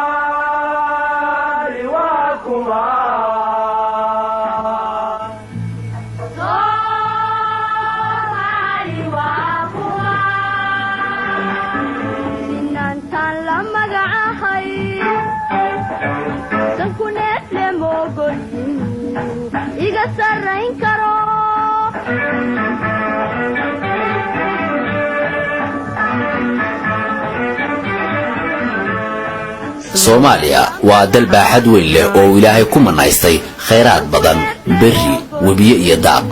Soomaali waa kuma? Soomaali waa kuwa sinantaan la magacahay, sanku neefle moogolyin iga sarrayn karo. Soomaaliya waa dal baaxad weyn leh oo uu Ilaahay ku mannaystay khayraad badan, berri, webiye iyo daaq.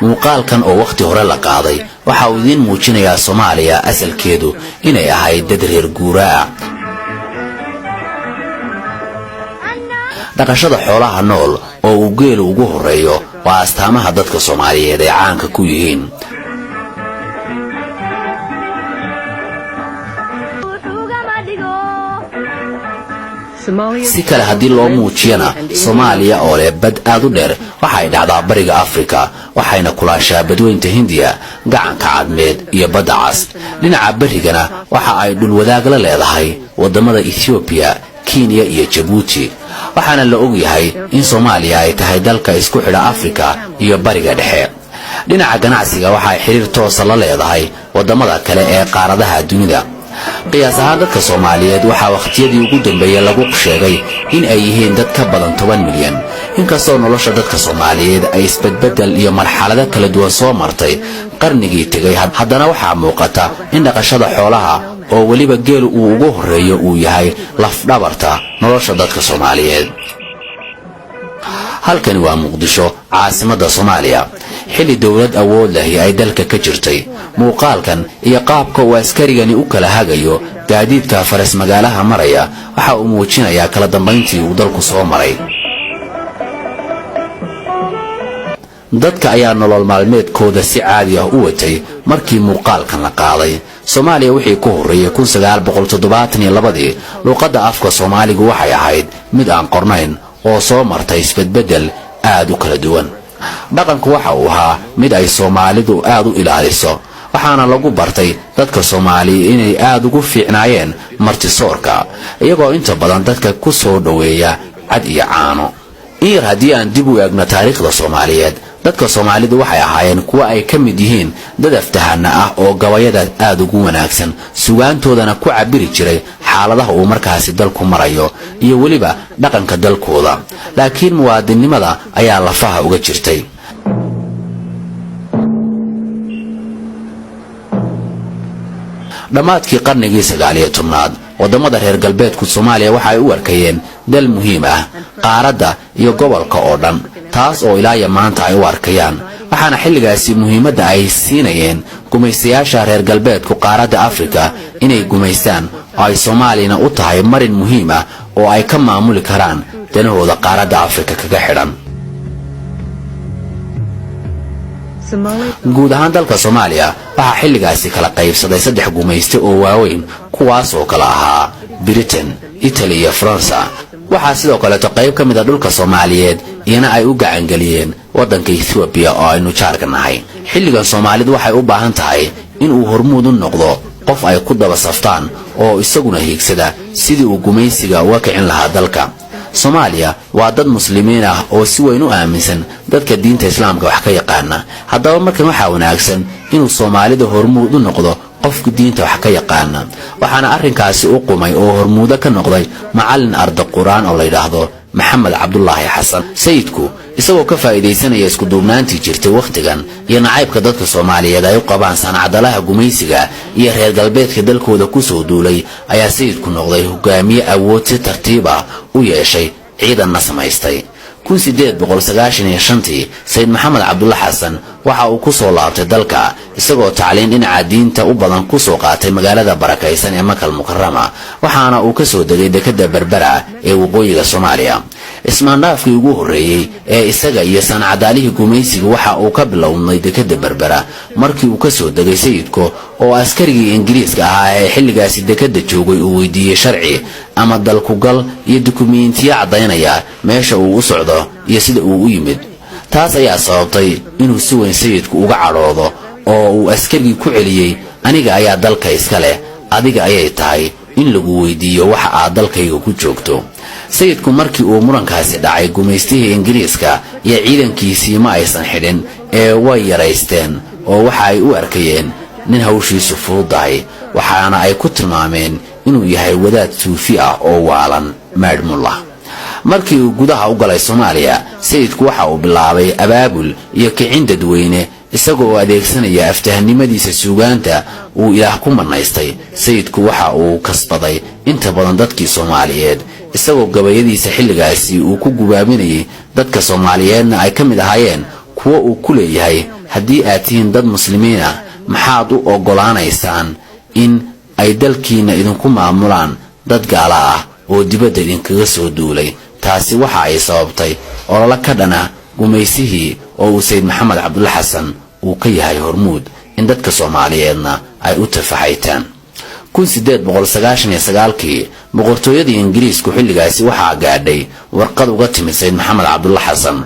Muuqaalkan oo wakhti hore la qaaday waxa uu idiin muujinayaa Soomaaliya asalkeedu inay ahayd dad reer guuraa ah. Dhaqashada xoolaha nool oo uu geelu ugu horreeyo waa astaamaha dadka Soomaaliyeed ay caanka ku yihiin. Wuxugama dhigo. Si kale haddii loo muujiyana, Soomaaliya oo leh bad aad u dheer waxay dhacdaa bariga Afrika, waxayna kulaashaa badweynta Hindiya, gacanka Cadmeed iyo Badda Cas. Dhinaca berrigana waxa ay dhulwadaag la leedahay waddamada Ethoobiya, Kenya iyo Jabuuti. Waxaana la og yahay in Soomaaliya ay tahay dalka isku xidha Afrika iyo Bariga Dhexe. Dhinaca ganacsiga waxa ay xidhiir toosa la leedahay waddamada kale ee qaaradaha dunida. Qiyaas ahaan dadka Soomaaliyeed waxaa wakhtiyadii ugu dambeeyey lagu sheegay in ay yihiin dad ka badan 10 milyan. Inkastoo nolosha dadka Soomaaliyeed ay isbedbeddel iyo marxalado kala duwan soo martay qarnigii tegay, haddana waxaa muuqata in dhaqashada xoolaha oo weliba geelu uu ugu horreeyo uu yahay lafdhabarta nolosha dadka Soomaaliyeed. Halkani waa Muqdisho, caasimadda Soomaaliya, xilli dowlad awood lahi ay dalka ka jirtay. Muuqaalkan iyo qaabka uu askarigani u kala hagayo gaadiidka faras magaalaha maraya waxa uu muujinayaa kala dambayntii uu dalku soo maray. Dadka ayaa nolol maalmeedkooda si caadi ah u watay markii muuqaalkan la qaaday. Soomaaliya wixii ku horreeyey 1972-dii, luuqadda afka Soomaaligu waxay ahayd mid aan qornayn oo soo martay isbedbeddel aad u kala duwan. Dhaqanku waxa uu ahaa mid ay Soomaalidu aad u ilaaliso, waxaana lagu bartay dadka Soomaaliya inay aad ugu fiicnaayeen martisoorka, iyagoo inta badan dadka ku soo dhoweeya cad iyo caano. In yar haddii aan dib u eegno taariikhda Soomaaliyeed, dadka Soomaalidu waxay ahaayeen kuwa ay ka mid yihiin dad aftahana ah oo gabayada aad ugu wanaagsan, sugaantoodana ku cabiri jiray xaaladaha uu markaasi dalku marayo iyo weliba dhaqanka dalkooda, laakiin muwaadinnimada ayaa lafaha uga jirtay. Dhammaadkii qarnigii 19aad, waddamada reer galbeedku Soomaaliya waxa ay u arkayeen dal muhiim ah qaaradda iyo gobolka oo dhan, taas oo ilaa iyo maanta ay u arkayaan. Waxaana xilligaasi muhiimadda ay siinayeen gumaystayaasha reer galbeedku qaaradda Afrika inay gumaystaan, oo ay Soomaaliyana u tahay marin muhiim ah oo ay ka maamuli karaan danahooda qaaradda Afrika kaga xidhan. Guud ahaan dalka Soomaaliya waxaa xilligaasi kala qaybsaday saddex gumayste oo waaweyn, kuwaas oo kala ahaa Britain, Italy iyo Faransa. Waxaa sidoo kaleeto qayb ka mid a dhulka Soomaaliyeed iyana ay u gacangeliyeen waddanka Ethoobiya oo aynu jaarka nahay. Xilligan Soomaalidu waxay u baahan tahay inuu hormuud u noqdo qof ay ku daba saftaan oo isaguna hiigsada sidii uu gumaysiga uga kicin lahaa dalka Soomaaliya. Waa dad Muslimiin ah oo si weyn u aaminsan dadka diinta Islaamka wax ka yaqaana. Haddaba markan waxaa wanaagsan inuu Soomaalida hormuud u noqdo qofka diinta wax ka yaqaana. Waxaana arrinkaasi u qumay oo hormuudo ka noqday macallin arda qur-aan oo la yidhaahdo Maxamed Cabdulaahi Xasan Sayidku. Isagoo ka faa'iidaysanaya iskuduubnaantii jirtay wakhtigan iyo nacaybka dadka Soomaaliyeed ay u qabaan sancadalaha gumaysiga iyo reer galbeedka dalkooda ku soo duulay, ayaa Sayidku noqday hogaamiye awood si tartiib ah u yeeshay, ciidanna samaystay. 1895-tii Sayid Maxamed Cabdulla Xasan waxa uu ku soo laabtay dalka, isagoo tacliin dhinaca diinta u badan ku soo qaatay magaalada barakaysan ee Makal Mukarama, waxaana uu ka soo degay dekadda Berbera ee waqooyiga Soomaaliya. Ismaandhaafkii ugu horreeyey ee isaga iyo sancadaalihii gumaysiga waxa uu ka bilowmay dekadda Berbera markii uu ka soo degay Sayidku, oo askarigii Ingiriiska ahaa ee xilligaasi dekadda joogay uu weydiiyey sharci ama dalkugal iyo dukumiintiyo caddaynaya meesha uu u socdo iyo sida uu u yimid. Taas ayaa sababtay inuu si weyn Sayidku uga cadhoodo oo uu askarigii ku celiyey: "Aniga ayaa dalka iska leh, adiga ayay tahay In lagu weydiiyo waxa aad dalkayga ku joogto. Sayidku markii uu murankaasi dhacay, gumaystihii Ingiriiska iyo ciidankiisii ma aysan xidhin ee way yaraysteen, oo waxa ay u arkayeen nin hawshiisu fududahay, waxaana ay ku tilmaameen inuu yahay wadaad suufi ah oo waalan, Mad Mullah. Markii uu gudaha u galay Soomaaliya, sayidku waxa uu bilaabay abaabul iyo kicin dadweyne, isaga oo adeegsanaya aftahanimadiisa suugaanta uu Ilaah ku mannaystay. Sayidku waxa uu kasbaday inta badan dadkii Soomaaliyeed, isagoo gabayadiisa xilligaasi uu ku gubaabinayay dadka Soomaaliyeedna ay ka mid ahaayeen kuwo uu ku leeyahay: "Haddii aad tihiin dad Muslimiin ah, maxaad u oggolaanaysaan in ay dalkiinna idinku maamulaan dad gaala ah oo dibadda idinkaga soo duulay?" Taasi waxa ay sababtay ololo ka dhana gumaysihii oo uu Sayid Maxamed Cabdulla Xasan uu ka yahay hormuud, in dadka Soomaaliyeedna ay u tafaxaytaan. 1899-kii boqortooyadii Ingiriisku xilligaasi waxaa gaadhay warqad uga timid Sayid Maxamed Cabdulla Xasan,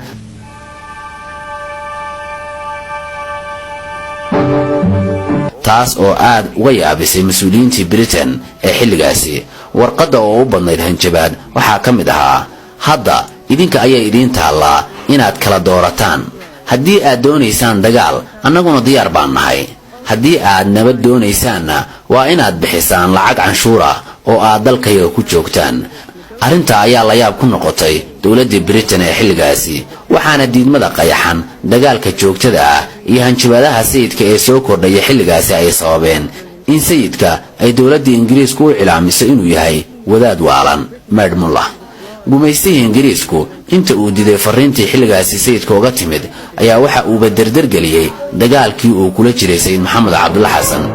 taas oo aad uga yaabisay mas-uuliyiintii Britain ee xilligaasi. Warqadda oo u badnayd hanjabaad waxaa ka mid ahaa: "Hadda idinka ayay idiin taallaa inaad kala doorataan. Haddii aad doonaysaan dagaal, annaguna diyaar baan nahay. Haddii aad nabad doonaysaanna, waa inaad bixisaan lacag canshuur ah oo aad dalkayaga ku joogtaan." Arrintaa ayaa la yaab ku noqotay dowladdii Britain ee xilligaasi, waxaana diidmada qayaxan, dagaalka joogtada ah iyo hanjabaadaha sayidka ee soo kordhaya xilligaasi ay sababeen in sayidka ay dowladdii Ingiriisku u cilaamiso inuu yahay wadaad waalan, Mad Mullah. Gumaystihii Ingiriisku inta uu diiday farriintii xilligaasi sayidka uga timid ayaa waxa uuba derdergeliyey dagaalkii uu kula jiray Sayid Maxamed Cabdulla Xasan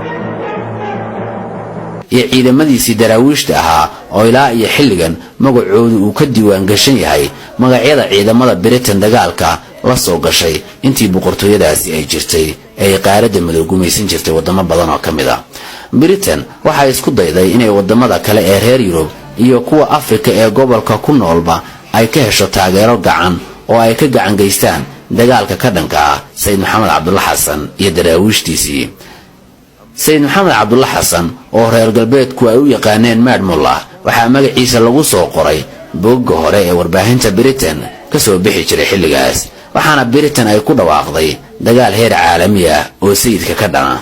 iyo ciidamadiisii Daraawiishta ahaa, oo ilaa iyo xilligan magacoodu uu ka diiwaan gashan yahay magacyada ciidamada Britain dagaalka la soo gashay intii boqortooyadaasi ay jirtay ee ay qaaradda madow gumaysan jirtay waddamo badan oo ka mid ah. Britain waxay isku dayday inay waddamada kale ee reer Yurub iyo kuwa Afrika ee gobolka ku noolba ay ka hesho taageero gacan oo ay ka gacan geystaan dagaalka ka dhanka ah Sayid Maxamed Cabdulla Xasan iyo Daraawiishtiisii. Sayid Maxamed Cabdulla Xasan oo reer galbeedku ay u yaqaaneen Mad Mullah waxaa magaciisa lagu soo qoray bogga hore ee warbaahinta Britain ka soo bixi jiray xilligaas, waxaana Britain ay ku dhawaaqday dagaal heer caalami ah oo sayidka ka dhana.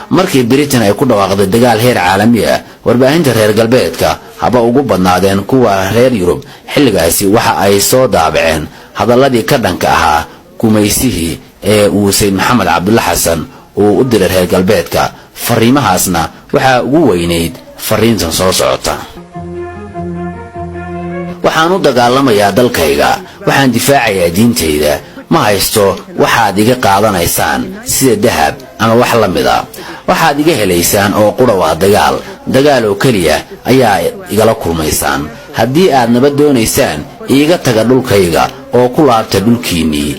Markii Britain ay ku dhawaaqday dagaal heer caalami ah, warbaahinta reer galbeedka, haba ugu badnaadeen kuwa reer Yurub xilligaasi, waxa ay soo daabaceen hadalladii ka dhanka ahaa gumaysihii ee uu Sayid Maxamed Cabdulla Xasan uu u diray reer galbeedka. Fariimahaasna waxaa ugu weynayd fariintan soo socota: "Waxaan u dagaalamayaa dalkayga, waxaan difaacayaa diintayda. Ma haysto waxaad iga qaadanaysaan sida dahab ama wax la mida. Waxaad iga helaysaan oo qudha waa dagaal. Dagaal oo keliya ayaa igala kulmaysaan. Haddii aad nabad doonaysaan, iiga taga dhulkayga oo ku laabta dhulkiinnii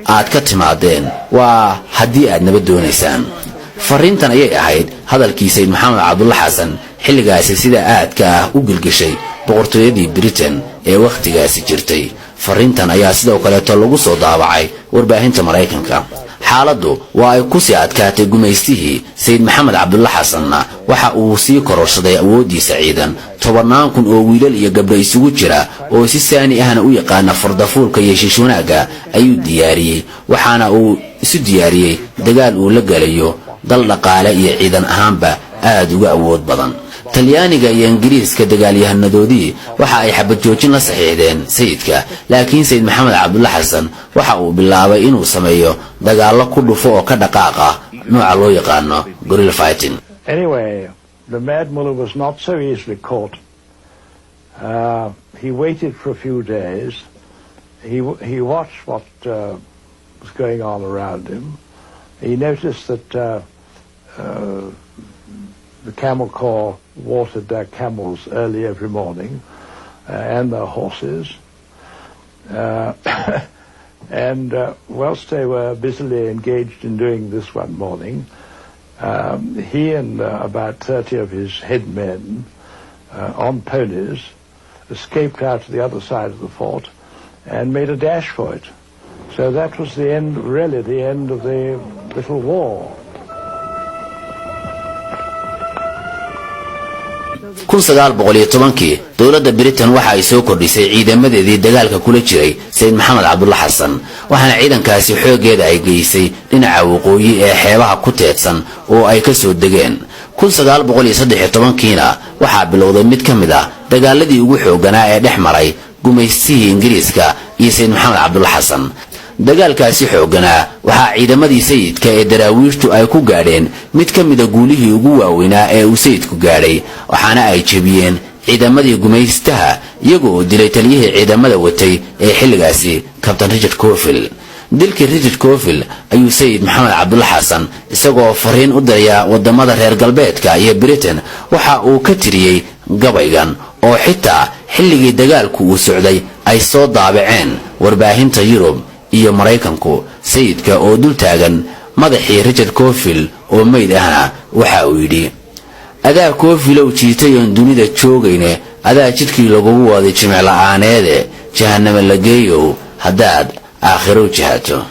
aad ka timaadeen, waa haddii aad nabad doonaysaan." Fariintan ayay ahayd hadalkii Sayid Maxamed Cabdulla Xasan xilligaasi sida aadka ah u gelgeshay boqortooyadii Britain ee wakhtigaasi jirtay. Fariintan ayaa sidoo kaleeto lagu soo daabacay warbaahinta Maraykanka. Xaaladdu waa ay ku sii adkaatay gumaystihii. Sayid Maxamed Cabdulla Xasanna waxa uu sii kororsaday awooddiisa ciidan. 10,000 oo wiilal iyo gabdho isugu jira oo si saani ahna u yaqaana fardafuulka iyo shiish wanaagga ayuu diyaariyey, waxaana uu isu diyaariyey dagaal uu la gelayo dal dhaqaale iyo ciidan ahaanba aad uga awood badan. Talyaaniga iyo Ingiriiska dagaalyahanadoodii waxa ay xabad joojin la saxiixdeen sayidka, laakiin Sayid Maxamed Cabdulla Xasan waxa uu bilaabay inuu sameeyo dagaallo ku dhufo oo ka dhaqaaq ah, nooca loo yaqaano guerrilla fighting. Anyway, the Mad Mullah was not so easily caught. He waited for a few days. He watched what was going on around him. He noticed that the Camel Corps watered their camels early every morning and their horses. And whilst they were busily engaged in doing this one morning, he and about 30 of his head men on ponies escaped out to the other side of the fort and made a dash for it. So that was the end, really the end of the little war. 1910-kii dowladda Britain waxa ay soo kordhisay ciidamadeedii dagaalka kula jiray Sayid Maxamed Cabdulla Xasan, waxaana ciidankaasi xooggeeda ay geysay dhinaca waqooyi ee xeebaha ku teedsan oo ay ka soo degeen. 1913-kiina waxaa bilowday mid ka mid ah dagaaladii ugu xoogganaa ee dhex maray gumaystihii Ingiriiska iyo Sayid Maxamed Cabdulla Xasan. Dagaalkaasi xoogganaa waxaa ciidamadii sayidka ee Daraawiishtu ay ku gaadheen mid ka mida guulihii ugu waaweynaa ee uu sayidku gaadhay, waxaana ay jebiyeen ciidamadii gumaystaha, iyaga oo dilay taliyihii ciidamada watay ee xilligaasi, Kabtan Richard Cofield. Dilkii Richard Cofield ayuu Sayid Maxamed Cabdulla Xasan, isagoo fariin u diraya wadamada reer galbeedka iyo Britain, waxa uu ka tiriyey gabaygan oo xitaa xilligii dagaalku uu socday ay soo daabaceen warbaahinta Yurub iyo Maraykanku. Sayidka oo dul taagan madaxii Richard Cofield oo meyd ahna waxa uu yidhi: "Adaa Koofilow jiitay oon dunida joogayne, adaa jidhkii lagugu waday jimicla'aaneede, jahanamo la geeyow haddaad aakhirow jihato."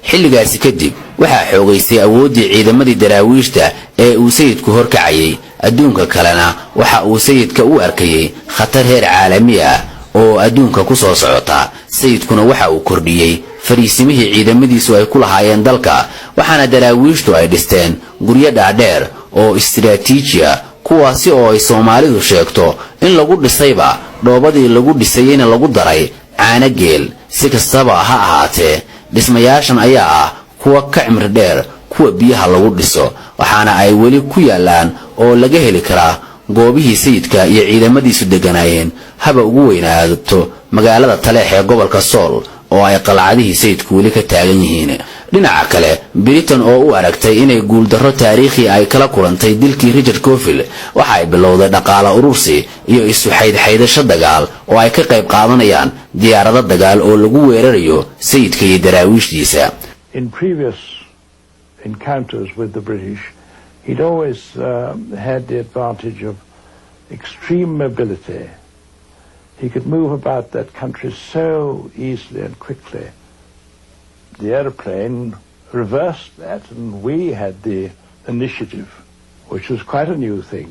Xilligaasi kadib waxaa xoogaystay awooddii ciidamadii Daraawiishta ee uu sayidku horkacayay. Adduunka kalena waxa uu sayidka u arkayey khatar heer caalami ah oo adduunka ku soo socota. Sayidkuna waxa uu kordhiyey fariisimihii ciidamadiisu ay ku lahaayeen dalka, waxaana Daraawiishtu ay dhisteen guryo dhaadheer oo istiraatiiji ah. Kuwaasi oo ay Soomaalidu sheegto in lagu dhisayba dhoobadii lagu dhisayeyna lagu daray caano geel. Si kastaba ha ahaatee, dhismayaashan ayaa ah kuwa ka cimri dheer kuwa biyaha lagu dhiso, waxaana ay weli ku yaallaan oo laga heli karaa goobihii Sayidka iyo ciidamadiisu degganaayeen, haba ugu weynaato magaalada Taleex ee gobolka Sool oo ay qalcadihii Sayidku weli ka taagan yihiin. Dhinaca kale, Britain oo u aragtay inay guuldarro taariikhi ay kala kulantay dilkii Richard Cofield, waxa ay bilowday dhaqaala urursi iyo isu xaydxaydasho dagaal oo ay ka qayb qaadanayaan diyaarado dagaal oo lagu weerarayo Sayidka iyo Daraawiishdiisa. In previous encounters with the British, he'd always had the advantage of extreme mobility. He could move about that country so easily and quickly. The aeroplane reversed that, and we had the initiative, which was quite a new thing.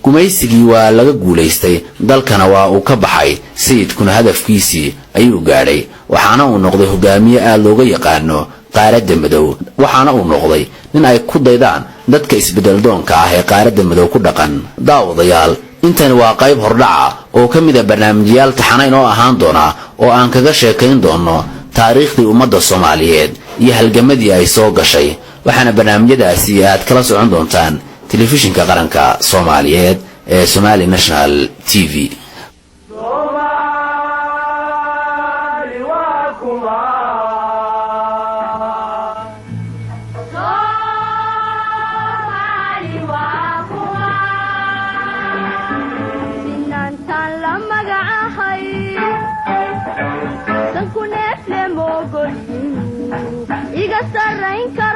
Gumaysigii waa laga guulaystay, dalkana waa uu ka baxay. Sayidkuna hadafkiisii ayuu gaadhay, waxaana uu noqday hogaamiye aad looga yaqaano Qaaradda Madow, waxaana uu noqday nin ay ku daydaan dadka isbeddeldoonka ah ee Qaaradda Madow ku dhaqan. Daawadayaal, intani waa qayb hordhaca oo ka mid a barnaamijyaal taxanayn oo ahaan doona oo aan kaga sheekayn doonno taariikhdii ummadda Soomaaliyeed iyo halgamadii ay soo gashay. Waxaana barnaamijyadaasi aad kala socon doontaan Telefishinka Qaranka Soomaaliyeed ee Somali National TV. Soomaali waa kuma? Soomaali waa kuma? Sinantaan la magacahay, sanku neefle moogolinu iga sarrayn karo.